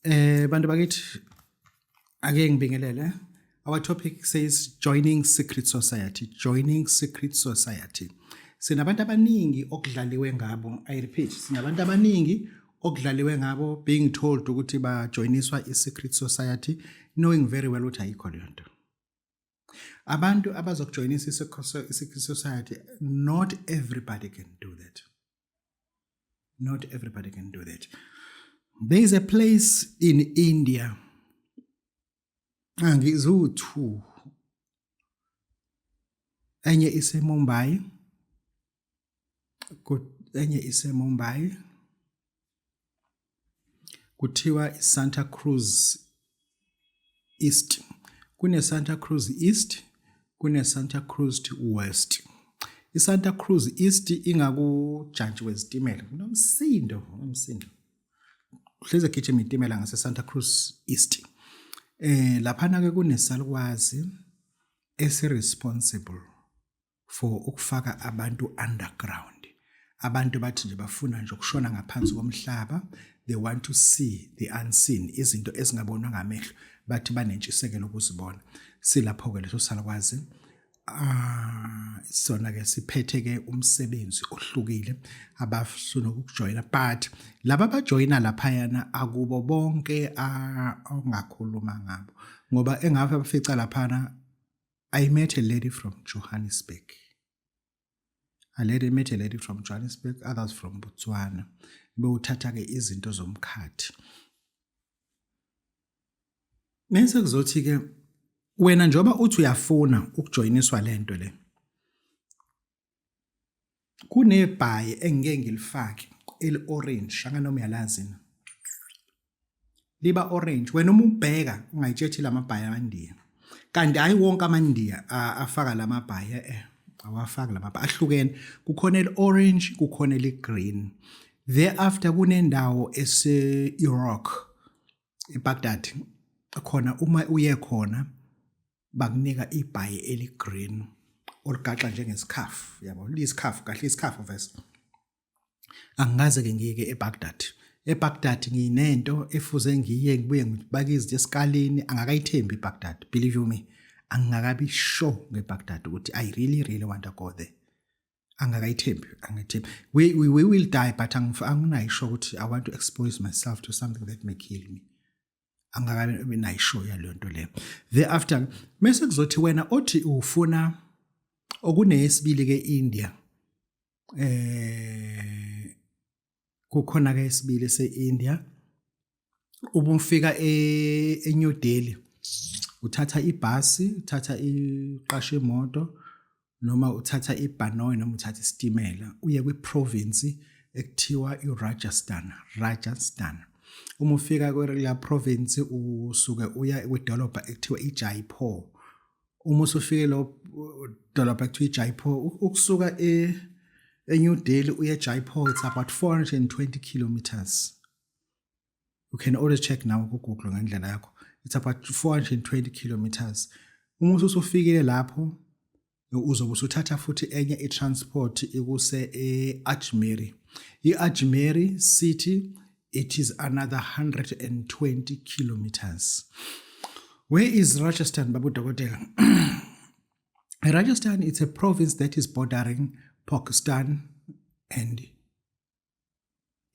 Bantu bakithi, ake ngibingelele. Our topic says joining secret society, joining secret society. Sinabantu abaningi okudlaliwe ngabo, I repeat, sinabantu abaningi okudlaliwe ngabo being told ukuthi bajoiniswa i-secret society knowing very well ukuthi ayikho leyo nto. Abantu abazokujoyinisa i-secret society, not everybody can do that. Not everybody can do that. There is a place in India. Angizu-two. Enye ise-Mumbai. Enye ise-Mumbai. Kuthiwa i-Santa Cruz East. Kune-Santa Cruz East, kune-Santa Cruz West. I-Santa Cruz East ingakujantshi wezitimela. Kunomsindo, kunomsindo. Kuhleze gijima itimela ngase-Santa Cruz East. Laphana ke kunesalukwazi esi-responsible for ukufaka abantu underground. Abantu bathi nje bafuna nje ukushona ngaphansi komhlaba, they want to see the unseen, izinto ezingabonwa ngamehlo, bathi banentshisekelo ukuzibona. Silapho ke leso salukwazi. Ah, sona ke siphethe ke umsebenzi ohlukile abafuna ukujoyina, but laba abajoyina laphayana akubo bonke ongakhuluma ngabo, ngoba engabe abafica laphana. I met a lady from Johannesburg. I lady, met a lady from Johannesburg, others from Botswana. Bewuthatha ke izinto zomkhathi. Mase kuzothi ke wena njoba uthi uyafuna ukujoyiniswa lento le. Kunebhayi engike ngilifake eli orange, anganoma uyalazi na. Liba orange, wena uma ubheka ungayitshethi lamabhayi amandiya. Kanti hayi wonke amandiya afaka lamabhayi, awafaki lamabhayi, ahlukene. Kukhona eli orange, kukhona eli green. Thereafter kunendawo ese Iraq, eBaghdad. Khona uma uye khona bakunika ibhayi eli green oligaxa njengesikhafu, yabo, liyisikhafu kahle, isikhafu vese. Angikaze ke ngiyeke eBaghdad. EBaghdad nginento efuze ngiye ngibuye ngibake izinto esikalini, angakayithembi iBaghdad, believe you me. Angingakabi sure ngeBaghdad ukuthi I really really want to go there. Angakayithembi, angithembi. We will die, but anginayo sure ukuthi I want to expose myself to something that may kill me. Angakabi nayo sure yaleyo nto leyo. Thereafter mase kuzothi wena othi ufuna okunesibili ke India, kukhona ke isibili seIndia. Ubufika eNew Delhi, uthatha ibhasi, uthatha iqasha imoto, noma uthatha ibhanoyi, noma uthatha isitimela, uye kwiprovince ekuthiwa iRajasthan, Rajasthan. Uma ufika kule province usuke uya kwidolobha ekuthiwa iJaipur. Uma usufike lo dolobha ekuthiwa iJaipur, ukusuka eNew Delhi uye eJaipur, it's about 420 kilometers. You can always check now ku Google ngendlela yakho. It's about 420 kilometers. Uma usufikile lapho uzobe usuthatha futhi enye i-transport ikuse e-Ajmer. I-Ajmer city, it is another 120 kilometers. Where is Rajasthan, babu dokotela? Rajasthan, it's a province that is bordering Pakistan and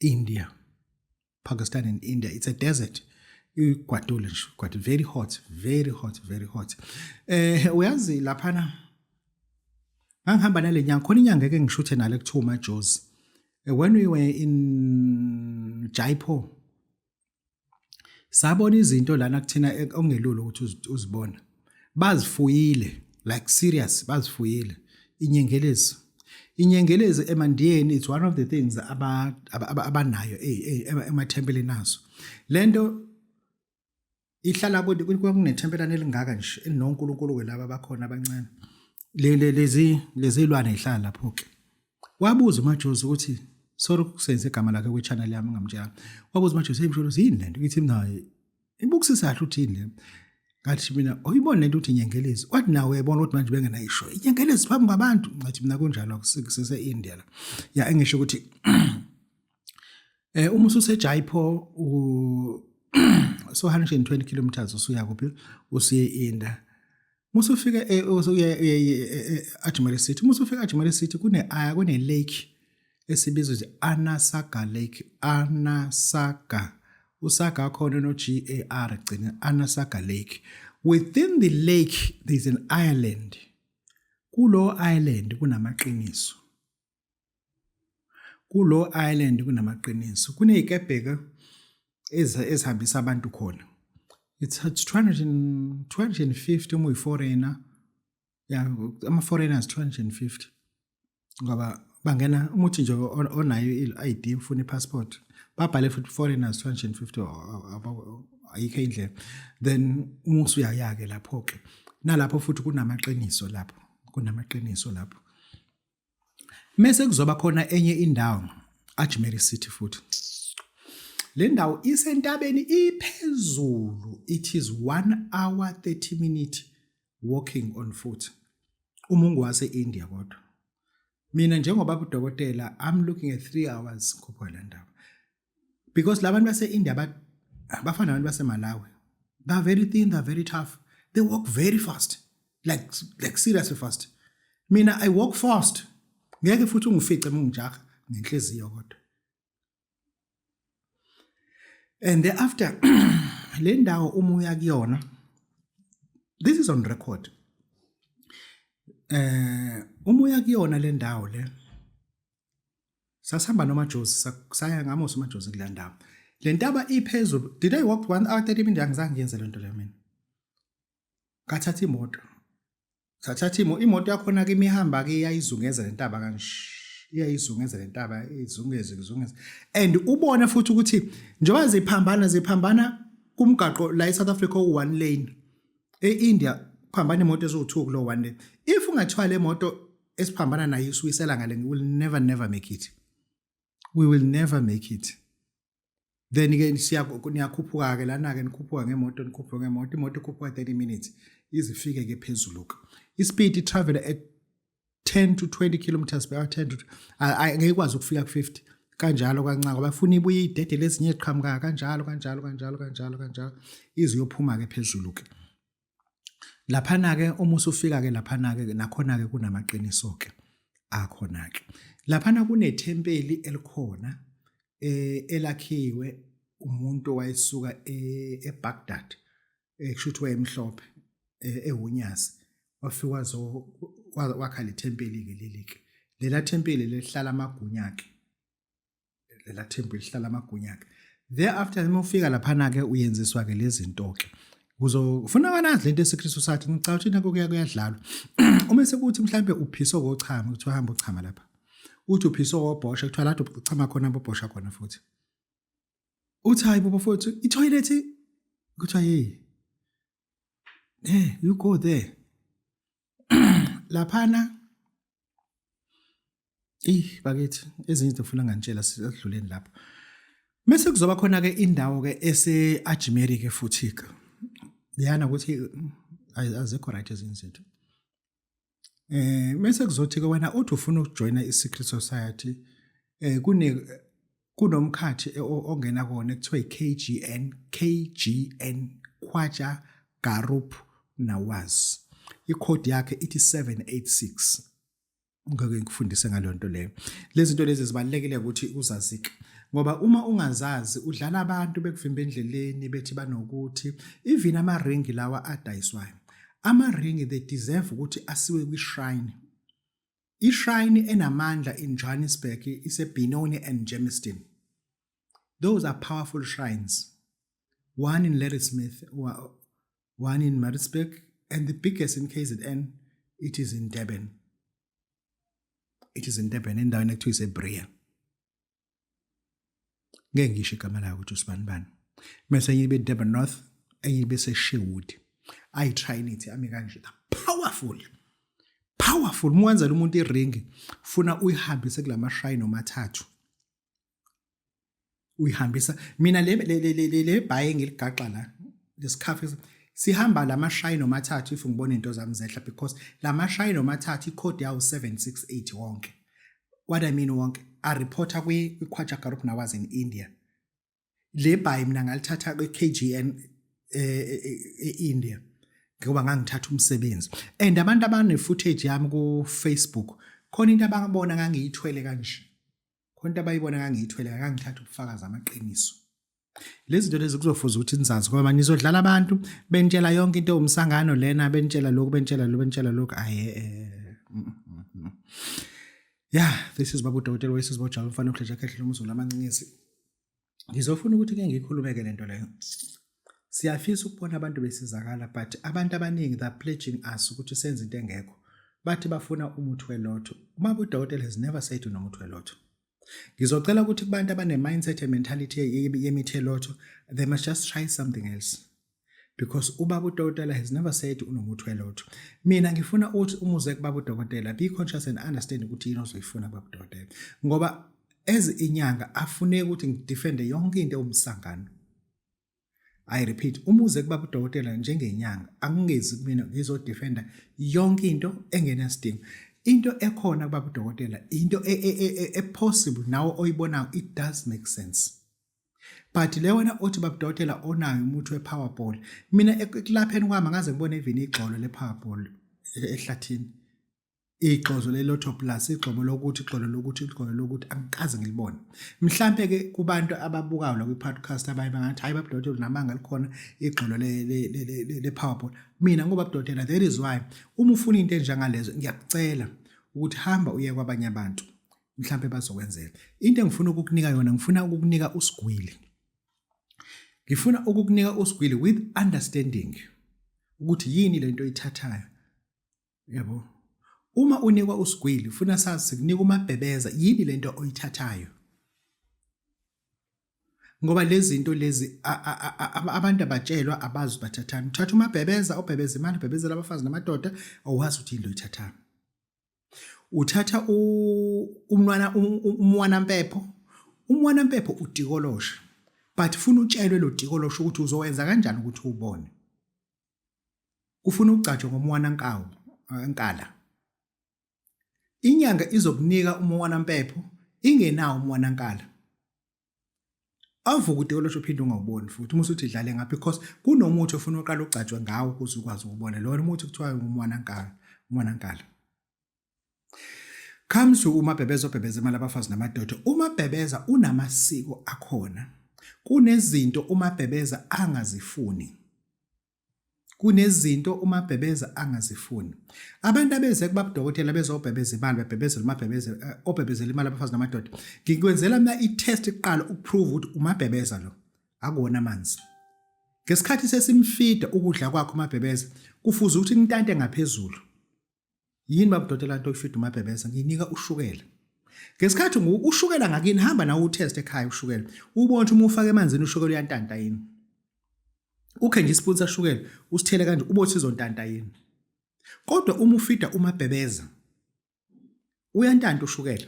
India. Pakistan and India. It's a desert. Igwadule nje, igwadule, very hot, very hot, very hot. Uyazi laphana ngangihamba nale nyanga, khona inyanga eke ngishuthe nale kuthiwa uMajozi. When we were in Jaipur, sabona izinto lana kuthina okungelula ukuthi uzibone. Bazifuyile, like serious, bazifuyile. Inyengelezi. Inyengelezi emandiyeni, it's one of the things abanayo emathempelini aso. Lento ihlala kunethempelana elingaka nje elinonkulunkulu ke laba bakhona abancane. Le lezi lezi ilwane ihlala lapho ke. Wabuza uMajozi ukuthi, sorry ukusebenzisa igama lakhe kwi-channel yami ngamtshela. Wabuza uMajozi, hey Msholozi, yini lento? Ngithi mina ibukisisa kahle ukuthi yini le. Ngathi mina uyibona lento ukuthi inyengelezi. Wathi nawe uyayibona ukuthi manje bengenayisho. Inyengelezi phambi kwabantu. Ngathi mina kunjalo, kusese India la. Ya, engisho ukuthi uma ususe Jaipur So 120 kilometers usuya kuphi? Usuye India. Musufika usuya e-Ajmer City. Musufika e-Ajmer City kune kune lake esibizwa nje Anasagar Lake, Anasagar. Usaga khona no G A R gcina Anasagar Lake. Within the lake there is an island. Kulo island kunamaqiniso. Kulo island kunamaqiniso. Kunezikebhe ezihambisa abantu khona. It's 200 250 uma uyi-foreigner. Yeah, ama-foreigners 250. Ngoba bangena uma uthi nje onayo i-ID ufuna i-passport babhale futhi foreigners 250, ayikho indlela. Then uma usuyaya-ke lapho-ke, nalapho futhi kunamaqiniso lapho, kunamaqiniso lapho. Mese kuzoba khona enye indawo, Ajmer City futhi. Le ndawo isentabeni iphezulu, it is 1 hour 30 minute walking on foot uma ungowase India. Kodwa mina njengoba udokotela, I'm looking at 3 hours khuphuka la ndawo, because labantu base India bafana nabantu base Malawi. They are very thin, they are very tough, they walk very fast, like seriously fast. Mina I walk fast, ngeke futhi ungifice mungijaha ngenhliziyo kodwa. And thereafter le ndawo uma uya kuyona, this is on record, uma uya kuyona le ndawo le, sasihamba noMajozi, saya ngaMosi uMajozi kule ndawo. Le ntaba iphezulu. Did I walk 1 hour 30 minutes? Angizange ngiyenze le nto leyo mina. Ngathatha imoto, sathatha imoto yakhona ke, imihamba ke iyayizungeza le ntaba kanje, iyayizungeza le ntaba, izungeze, izungeze. And ubone futhi ukuthi njengoba ziphambana, ziphambana kumgaqo la eSouth Africa u one lane, eIndia kuphambana imoto eziwu2 kulo one lane. If ungathiwa le moto esiphambana nayo isuyisela ngale, we will never never make it, we will never make it. Then ke siya niyakhuphuka ke lana ke, nikhuphuka ngemoto, nikhuphuka ngemoto, imoto ikhuphuka 30 minutes izifike ke phezulu ke. Ispeed travel at 10 to 20 kilometers per hour, 10 to angeke ikwazi ukufika ku-50 kanjalo kancane, ngoba funa ibuye idedele ezinye eziqhamuka kanjalo kanjalo kanjalo kanjalo kanjalo, iziyophuma ke phezulu ke laphana ke. Uma usufika ke laphana ke, nakhona ke kunamaqiniso ke akhona ke laphana. Kunethempeli elikhona elakhiwe umuntu owayesuka eBaghdad, kusho ukuthi wayemhlophe, ewunyazi, wafika wazo wakha le thempeli ke leli ke. Lela thempeli lihlala amagunya ke, lela thempeli lihlala amagunya ke. Thereafter uma ufika laphana ke, uyenziswa ke lezi zinto ke. Kuzofuna kanazi lento esikristu sathi ngicabanga ukuthi nakho kuyadlalwa. Uma sekuthi mhlambe uphiso kochama, kuthiwa hamba uchama lapha. Uthi uphiso kobhosha, kuthiwa lapho uchama khona, bobhosha khona futhi. Uthi hayi baba futhi i-toilet, kuthiwa hey, you go there laphana. Ih bakithi, ezinye izinto ufuna ngantshela, sidluleni lapho. Mase kuzoba khona ke indawo ke ese Ajmer ke futhi ke yana ukuthi azikho right ezinye izinto. Mase kuzothi ke wena uthi ufuna ukujoina i-secret society, kune kunomkhathi ongena kona ekuthiwa i-KGN, KGN, Khwaja Garup Nawaz. Ikhodi yakhe ithi 786. Ngeke ngikufundise ngaleyo nto leyo. Lezi zinto lezi zibalulekile ukuthi uzazike, ngoba uma ungazazi udlala abantu bekuvimba endleleni, bethi banokuthi. Even amaringi lawa adayiswayo, amaringi, they deserve ukuthi asiwe kwi-shrine. I-shrine enamandla in Johannesburg ise-Benoni and Germiston. Those are powerful shrines, one in Ladysmith, one in Maritzburg, and the biggest in KZN, it is in Durban. It is in Durban, endaweni ekuthiwa iseBrea. Ngeke ngisho igama layo ukuthi usibani bani. Mase enye ibe Durban North, enye ibe seSherwood. Ayi-trinity ami kanje, powerful, powerful. Uma wenzela umuntu iringi, funa uyihambise kulama shrine omathathu uyihambisa. Mina le bhayi engiligaxa la, lesikhafu sihamba lama shrine omathathu if ngibona into zami zehla, because lama shrine omathathu icode yawo 768 wonke. What I mean, wonke a reporter kwi Khwaja Garup Nawaz in India. Le bhayi mina ngalithatha kwi-KGN e-India ngoba ngangithatha umsebenzi and abantu abane-footage yami ku-Facebook khona into abangabona ngangiyithwele kanje, khona into abayibona ngangiyithwele, ngangithatha ubufakazi amaqiniso. Lezi zinto lezi kuzofuza ukuthi nizazi ngoba nizodlala abantu benitshela yonke into umsangano lena, benitshela lokhu, benitshela lokhu, benitshela lokhu. Aye eh. Yeah, this is Babu Dokotela wesizwe bojalo umfana okhleja khehle umzulu amancinisi. Ngizofuna ukuthi ke ngikhulumeke lento leyo. Siyafisa ukubona abantu besizakala but abantu abaningi they're pledging us ukuthi senze into engekho. Bathi bafuna umuthi welotho. Uma udokotela has never said unomuthi welotho. Ngizocela ukuthi kubantu abane mindset and mentality yemithi yelotho, they must just try something else. Because ubaba udokotela has never said unomuthi welotho. Mina ngifuna ukuthi umuze kubaba udokotela, be conscious and understand ukuthi yini ozoyifuna kubaba udokotela. Ngoba as inyanga afuneki ukuthi ngidefende yonke into ewumsangano. I repeat, umuze kubaba udokotela njengenyanga angingezi kumina ngizodefenda yonke into engenasidingo. Into ekhona kubaba udokotela into e-possible nawe oyibonayo, it does make sense. But le wena othi baba udokotela onayo umuthi we-powerball, mina ekulapheni kwami angaze ngibone even igxolo le-powerball ehlathini, igxozo le-lotto plus, igxobo lokuthi, igxolo lokuthi, igxolo lokuthi, angikaze ngilibone. Mhlampe ke kubantu ababukayo la kwi-podcast abanye bangathi hayi baba udokotela namanga, likhona igxolo le-powerball. Mina ngoba udokotela, that is why uma ufuna into enjengalezo ngiyakucela ukuthi hamba uye kwabanye abantu, mhlampe bazokwenzela. Into engifuna ukukunika yona, ngifuna ukukunika usigwili, ngifuna ukukunika usigwili with understanding ukuthi yini lento oyithathayo, yabo. Uma unikwa usigwili ufuna sazi sikunika umabhebeza, yini lento oyithathayo, ngoba lezi zinto lezi abantu abatshelwa abazi bathathani. Uthatha umabhebeza, ubhebeza imali, ubhebezela abafazi namadoda, awazi ukuthi yini lo oyithathayo. Uthatha umnwana umwana mpepho, umwana mpepho utikoloshe, but funa utshelwe lo tikoloshe ukuthi uzowenza kanjani ukuthi ubone. Kufuna ukugcatshwa ngomwana nkawu nkala. Inyanga izokunika umwana mpepho ingenawo umwana nkala. Avuka udikoloshe uphinde ungawuboni futhi uma usuthi dlale ngapha, because kunomuthi ofuna uqala ugcatshwe ngawo ukuze ukwazi ukubona. Lona umuthi kuthiwa ngumwana nkala, umwana nkala. Comes to umabhebeza obhebeza imali abafazi namadoda. Umabhebeza unamasiko akhona. Kunezinto umabhebeza angazifuni. Kunezinto umabhebeza angazifuni. Abantu abeze kubabudokotela bezobhebeza imali, bebhebezela umabhebeza obhebezela imali abafazi namadoda. Ngikwenzela mina i-test kuqala ukuprove ukuthi umabhebeza lo akuwona amanzi. Ngesikhathi sesimfida ukudla kwakho umabhebeza, kufuze ukuthi nintante ngaphezulu. Yini babudokotela nto oyifida umabhebeza? Nginika ushukela. Ngesikhathi ushukela ngakini, hamba nawe utest ekhaya ushukela. Ubone ukuthi uma ufaka emanzini ushukela uyantanta yini. Ukhe nje isipuni sashukela usithele kanje ubone ukuthi izontanta yini. Kodwa uma ufida umabhebeza uyantanta ushukela.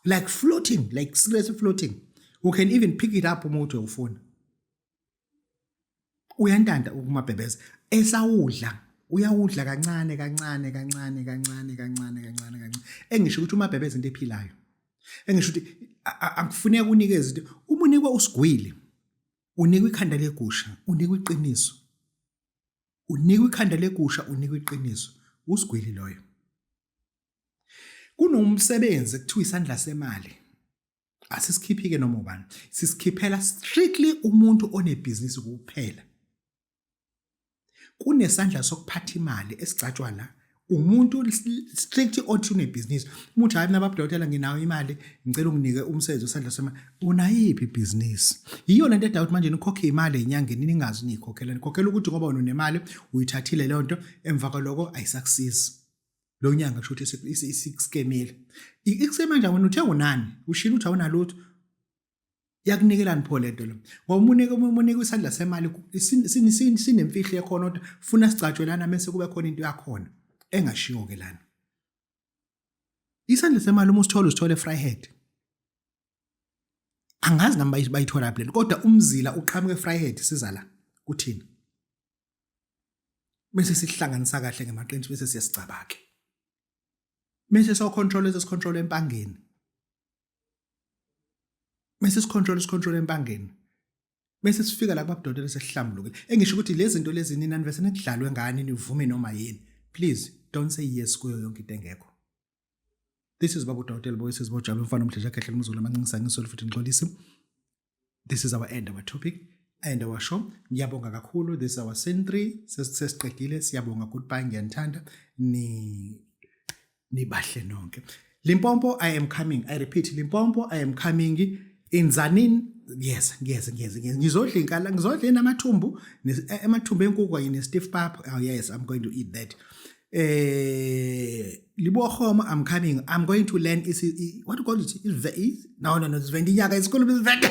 Like floating, like seriously floating. You can even pick it up uma uthi uyawufuna. Uyantanta ukumabhebeza esawudla, uyawudla kancane kancane kancane kancane kancane kancane kancane. Engisho ukuthi umabhebeza into ephilayo, engisho ukuthi akufuneki unikeze into. Uma unikwa usigwili, unikwa ikhanda legusha, unikwa iqiniso, unikwa ikhanda legusha, unikwa iqiniso, usigwili loyo. Kunomsebenzi kuthiwa isandla semali, asisikhiphi-ke noma ubani, sisikhiphela strictly umuntu onebhizinisi kuphela. Kunesandla sokuphatha imali esigcatshwa la umuntu strict othi unebhizinisi. Umuntu, hayi mina babudokotela nginayo imali, ngicela unginike umsebenzi wesandla semali. Unayiphi ibhizinisi? Yiyo lento edala ukuthi manje nikhokhe imali enyangeni ningazi niyikhokhela, nikhokhela ukuthi ngoba wena unemali uyithathile leyo nto, emva kwaloko ayisakusizi. Lo nyanga kusho ukuthi isikuskemile, ikuskema njani? Wena uthe unani, ushilo ukuthi awunalutho, yakunikelani pho lento lo? Ngoba umunike umunike isandla semali sinemfihlo ekhona, kodwa funa sigcatshwe lana mase kube khona into yakhona engashiwo ke lana. Isandla semali uma usithola, usithola eVryheid. Angazi nami bayithola phi lento, kodwa umzila uqhamuka eVryheid siza la kuthina, bese sihlanganisa kahle ngemaqiniso, bese siyasicaba ke, bese so control esicontrol empangeni, bese sicontrol sicontrol empangeni. Bese sifika la kubabudokotela sesihlambulukile. Engisho ukuthi lezi zinto lezi nina nivese nikudlalwe ngani nivume noma yini. Please don't say yes kuyo yonke into engekho. This is Babu Dokotela Boy says Bojabula umfana omdlesha khehla umzulu amancinisa ngisolo futhi ngixolise. This is our end our topic and our show. Ngiyabonga kakhulu. This is our scene 3. Sesiqedile. Siyabonga. Goodbye. Ngiyanithanda. Ni nibahle nonke. Limpopo I am coming. I repeat Limpopo I am coming in Zanin. Yes, yes, yes, yes. Ngizodla inkala, ngizodla inamathumbu, amathumbu enkukhu kanye ne-stiff pap. Oh yes, I'm going to eat that. Libohoma I'm coming. I'm going to learn isi what do you call it? Is no no no, isivenda inyanga isikhuluma isivenda.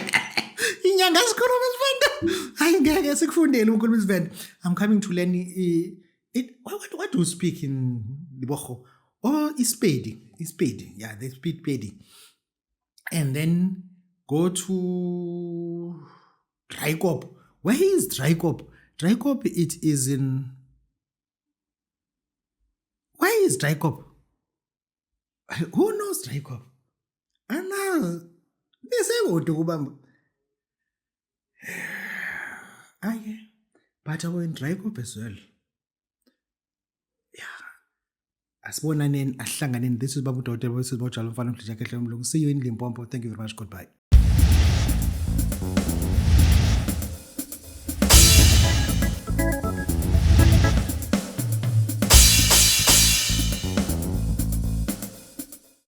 Inyanga isikhuluma isivenda. Hayi ngeke sikufundele ukukhuluma isivenda. I'm coming to learn it what do you speak in Liboho? Oh, ispedi, ispedi. Yeah, they speak pedi. And then go to Drykop. Where is Drykop? Drykop it is in Where is Drykop? Who knows Drykop? Anazi. Nisekude kubamba. Aye. But I went Drykop as well. Yeah. Asibonaneni, asihlanganeni. This is Babu Dokotela, this is Bojalo Mfana Mdletshe Kehle Mlungu. See you in Limpopo. Thank you very much. Goodbye.